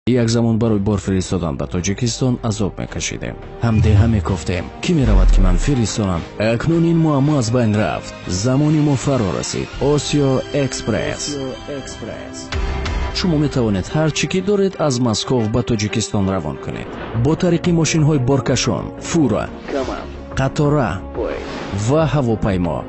Як замон барои бор фиристодан ба Тоҷикистон азоб мекашидем. Ҳамдеҳа мекофтем. Кӣ меравад, ки ман фиристонам? Акнун ин муаммо аз байн рафт. Замони мо фаро расид. Осиё Экспресс. Шумо метавонед ҳар чӣ ки доред аз Москов ба Тоҷикистон равон кунед. Бо тариқи мошинҳои боркашон, фура, қатора ва ҳавопаймо.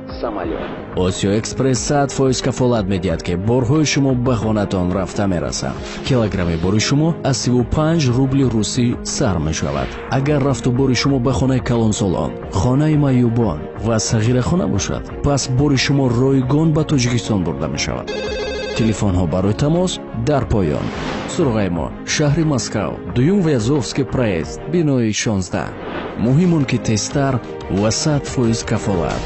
Осиё Экспресс 100% кафолат медиҳад, ки борҳои шумо ба хонатон рафта мерасанд. Килограмми бори шумо аз 35 рубли русӣ сар мешавад. Агар рафту бори шумо ба хонаи калонсолон, хонаи маъюбон ва сағирахона бошад, пас бори шумо ройгон ба Тоҷикистон бурда мешавад. Телефонҳо барои тамос дар поён. Суроғаи мо: шаҳри Москав, дуюм Вязовский проезд, бинои 16. Муҳим он ки тезтар ва 100% кафолат.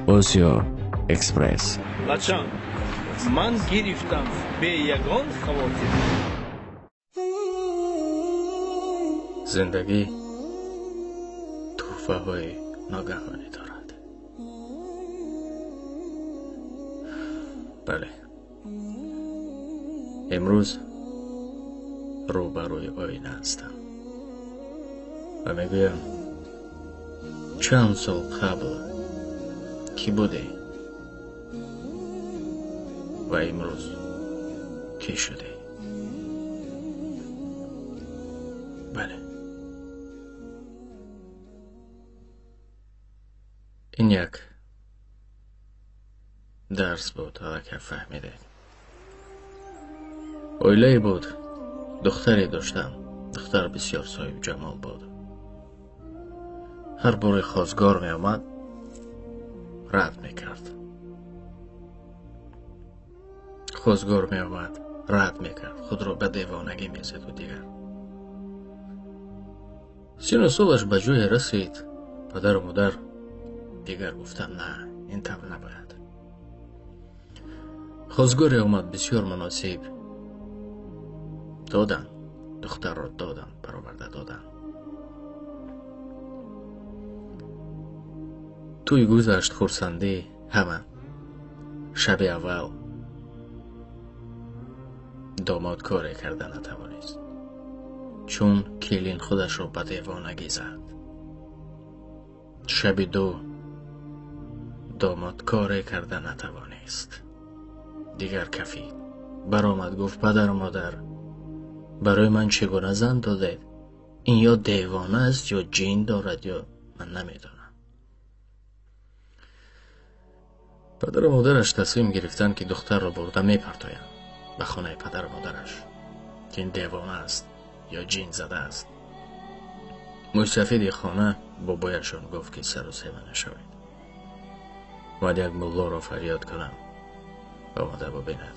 Осиё Экспресс. Бачам, ман гирифтам бе ягон хавотир. Зиндагӣ туҳфаҳои ногаҳонӣ дорад. Бале, имрӯз рӯбарӯи оина ҳастам ва мегӯям, чанд сол қабл кӣ будӣ ва имрӯз кӣ шудӣ? Бале, ин як дарс буд, аллакай фаҳмидед. Оилае буд, духтаре доштам. Духтар бисёр соҳибҷамол буд. Ҳар боре хостгор меомад, рад мекард. Хостгор меомад, рад мекард. Худро ба девонагӣ мезаду дигар. Сину солаш ба ҷое расид, падару модар дигар гуфтанд, на, ин тавр набояд. Хостгоре омад бисёр муносиб. Доданд, духтарро доданд, бароварда доданд. Тӯй гузашт, хурсандӣ ҳама. Шаби аввал домод коре карда натавонист, чун келин худашро ба девонагӣ зад. Шаби ду домод коре карда натавонист, дигар кафид. Баромад, гуфт: падару модар, барои ман чӣ гуна зан додед? Ин ё девона аст, ё ҷин дорад, ё ман намедонам. Падару модараш тасмим гирифтанд, ки духтарро бурда мепартоянд ба хонаи падару модараш, ки ин девона аст ё ҷин зада аст. Мӯйсафеди хона бобояшон гуфт, ки сару сема нашавед, бояд як муллоро фарёд кунам, омада бибинад,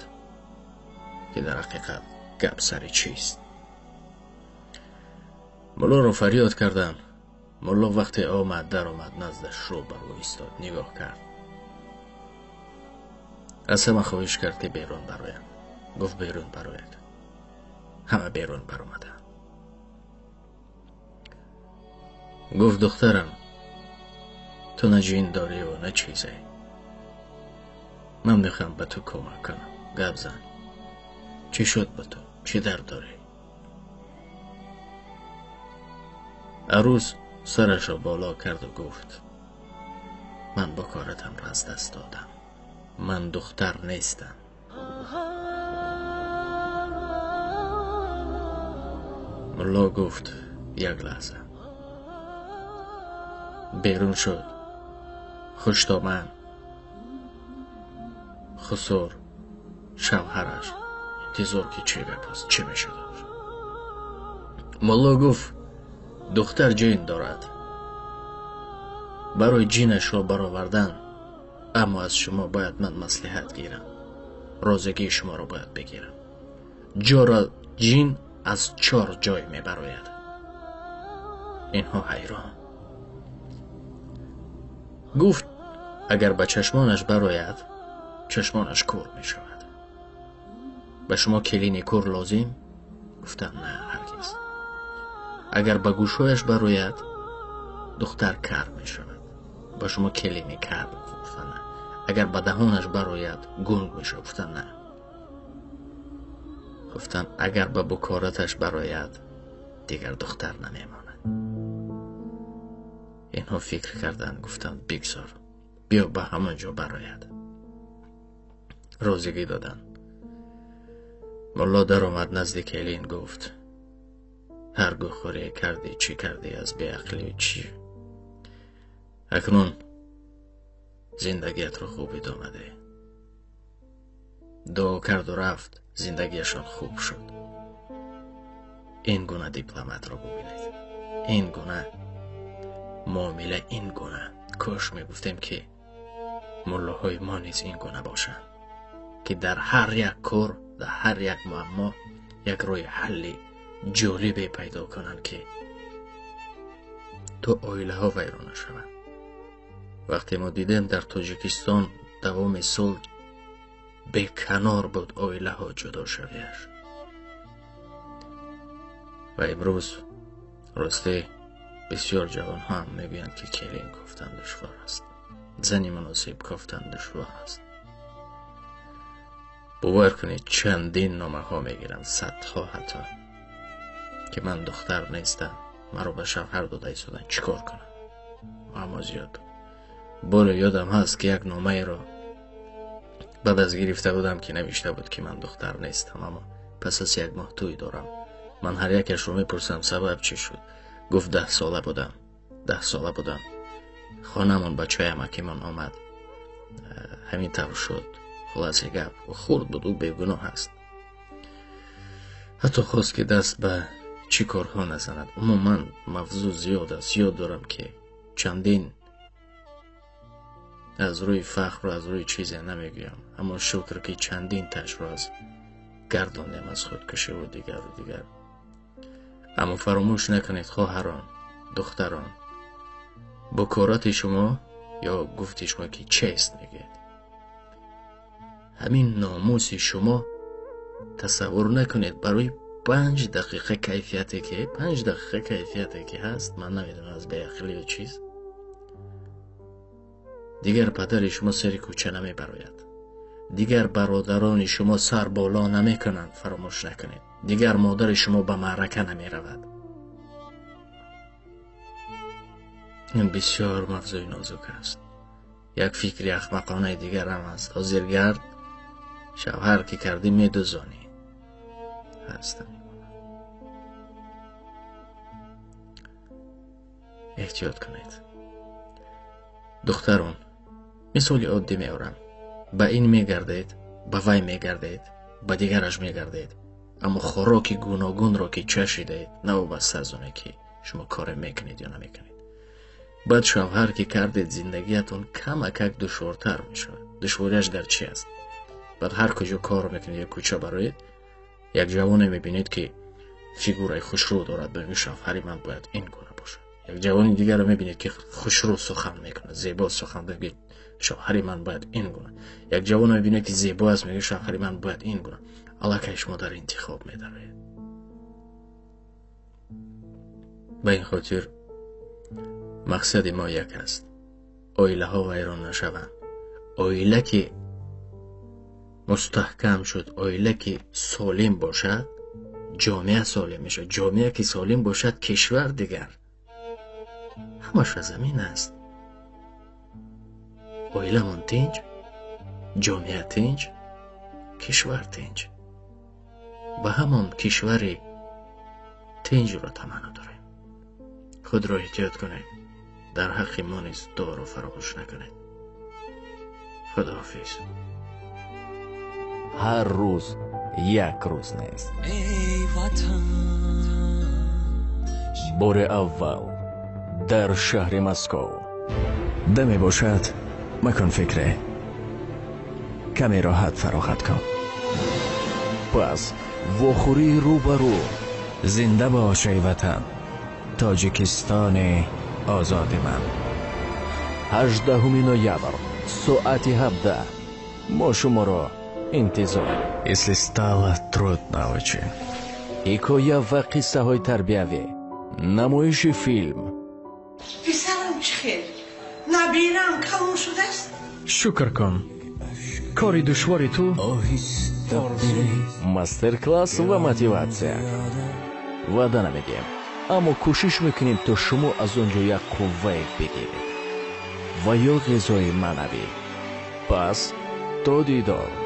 ки дар ҳақиқат гап сари чист. Муллоро фарёд карданд. Мулло вақте омад, даромад, наздаш рӯ ба рӯ истод, нигоҳ кард. Аз ҳама хоҳиш кард, ки берун бароянд. Гуфт: берун барояд. Ҳама берун баромаданд. Гуфт: духтарам, ту на ҷин дорӣ ва на чизе. Ман мехоҳам ба ту кӯмак кунам. Гап зан. Чӣ шуд ба ту? Чӣ дард дорӣ? Арӯс сарашро боло карду гуфт: ман бакоратамро аз даст додам. Ман духтар нестам. Мулло гуфт: як лаҳза. Берун шуд. Хуштоман, хусур, шавҳараш интизор, ки чӣ гап аст, чӣ мешуд. Мулло гуфт: духтар ҷин дорад. Барои ҷинашро баровардан, аммо аз шумо бояд ман маслиҳат гирам. Розигии шуморо бояд бигирам. Ҷора ҷин аз 4 ҷой мебарояд. Инҳо ҳайрон. Гуфт: агар ба чашмонаш барояд, чашмонаш кур мешавад. Ба шумо келини кур лозим? Гуфтам: на, ҳаргиз. Агар ба гӯшҳояш барояд, духтар кар мешавад. Ба шумо келини кар? Гуфтам: на. Агар ба даҳонаш барояд, гунг мешавад. Гуфтам: на. Гуфтанд агар ба букораташ барояд дигар духтар намемонад. Инҳо фикр карданд, гуфтанд бигзор, биё ба ҳамон ҷо барояд. Розигӣ доданд. Мулло даромад назди келин, гуфт ҳар гӯхӯрие кардӣ, чӣ кардӣ аз беақлӣ чӣ? Акнун зиндагиятро хуб идома деҳ. Дуо карду рафт, зиндагиашон хуб шуд. Ин гуна дипломатро бубинед, ин гуна муомила, ин гуна. Кош мегуфтем ки муллоҳои мо низ ин гуна бошанд, ки дар ҳар як кор, дар ҳар як муаммо як роҳи ҳалли ҷолибе пайдо кунанд, ки то оилаҳо вайрон нашаванд. Вақте мо дидем дар Тоҷикистон давоми сол беканор буд оилаҳо ҷудо шавияш. Ва имрӯз росте бисёр ҷавонҳо ҳам мегӯянд, ки келин кофтан душвор аст, зани муносиб кофтан душвор аст. Бовар кунед, чандин номаҳо мегирам, садҳо ҳатто, ки ман духтар нестам, маро ба шавҳар дода истоданд, чӣ кор кунам? Муаммо зиёд. Боре ёдам ҳаст, ки як номаеро баъд аз гирифта будам, ки навишта буд, ки ман духтар нестам, аммо пас аз як моҳ тӯй дорам. Ман ҳар якашро мепурсам сабаб чӣ шуд. Гуфт 10 сола будам, 10 сола будам, хонамон ба чой амакимон омад, ҳамин тавр шуд. Хулоси гап, хурд буд, ӯ бегуноҳ аст. Ҳатто хост, ки даст ба чӣ корҳо назанад. Умуман мавзӯъ зиёд аст. Ёд дорам, ки чандин аз рӯи фахру аз рӯи чизе намегӯям, аммо шукр, ки чандин ташро аз гардондем аз худкушиву дигару дигар. Аммо фаромӯш накунед, хоҳарон, духтарон, букорати шумо ё гуфти шумо, ки чест мегӯяд, ҳамин номуси шумо тасаввур накунед барои 5 дақиқа кайфияте ки 5 дақиқа кайфияте ки ҳаст, ман намедонам аз беақлӣ ё чиз, дигар падари шумо сари кӯча намебарояд, дигар бародарони шумо сар боло намекунанд, фаромӯш накунед, дигар модари шумо ба маърака намеравад. Ин бисёр мавзӯи нозук аст. Як фикри ахмақонаи дигар ҳам аст. Ҳозир гард шавҳар ки кардӣ медузонӣ. Ҳастам. Эҳтиёт кунед. Духтарон, мисоли оддӣ меорам. Ба ин мегардед, ба вай мегардед, ба дигараш мегардед, аммо хӯроки гуногунро ки чашидаед, навобаста аз оне ки шумо коре мекунед ё намекунед. Баъд шавҳар ки кардед, зиндагиятон камакак душвортар мешавад. Душвориаш дар чи аст? Баъд ҳар куҷо кор мекунед, як кӯча бароед, як ҷавоне мебинед, ки фигураи хушрӯ дорад, мегӯяд шавҳари ман бояд ин гуна бошад. Як ҷавони дигарро мебинед, ки хушрӯ сухан мекунад, зебо сухан мегӯяд, шавҳари ман бояд ин гуна. Як ҷавоне мебинед, ки зебо аст, мегӯяд шавҳари ман бояд ин гуна. Аллакай шумо дар интихоб медароед. Ба ин хотир мақсади мо як аст: оилаҳо вайрон нашаванд. Оила ки мустаҳкам шуд, оила ки солим бошад, ҷомеа солим мешавад. Ҷомеа ки солим бошад, кишвар дигар ҳамаш аз замин аст. Оиламон тинҷ, ҷомеа тинҷ, кишвар тинҷ. Ба ҳамон кишвари тинҷро таманно дорем. Худро эҳтиёт кунед, дар ҳаққи мо низ дуоро фаромӯш накунед. Худоҳофиз. Ҳар рӯз як рӯз нест. Бори аввал дар шаҳри Москов. Даме бошад, макун фикре, каме роҳат фароғат кун. Пас вохӯрии рӯ ба рӯ. Зинда бош эй ватан, Тоҷикистони озоди ман. 18 ноябр, соати 17. Мо шуморо интизорем. Если стало трудно очень. Ҳикоя ва қиссаҳои тарбиявӣ, намоиши филм. Писарам чӣ хел? Набирам калон шудааст? Шукр кун. Кори душвори ту Орзу. Мастер-класс ва мотиватсия ваъда намедиҳем, аммо кӯшиш мекунем, то шумо аз он ҷо як қуввае бигиред ва ё ғизои маънавӣ. Пас то дидор.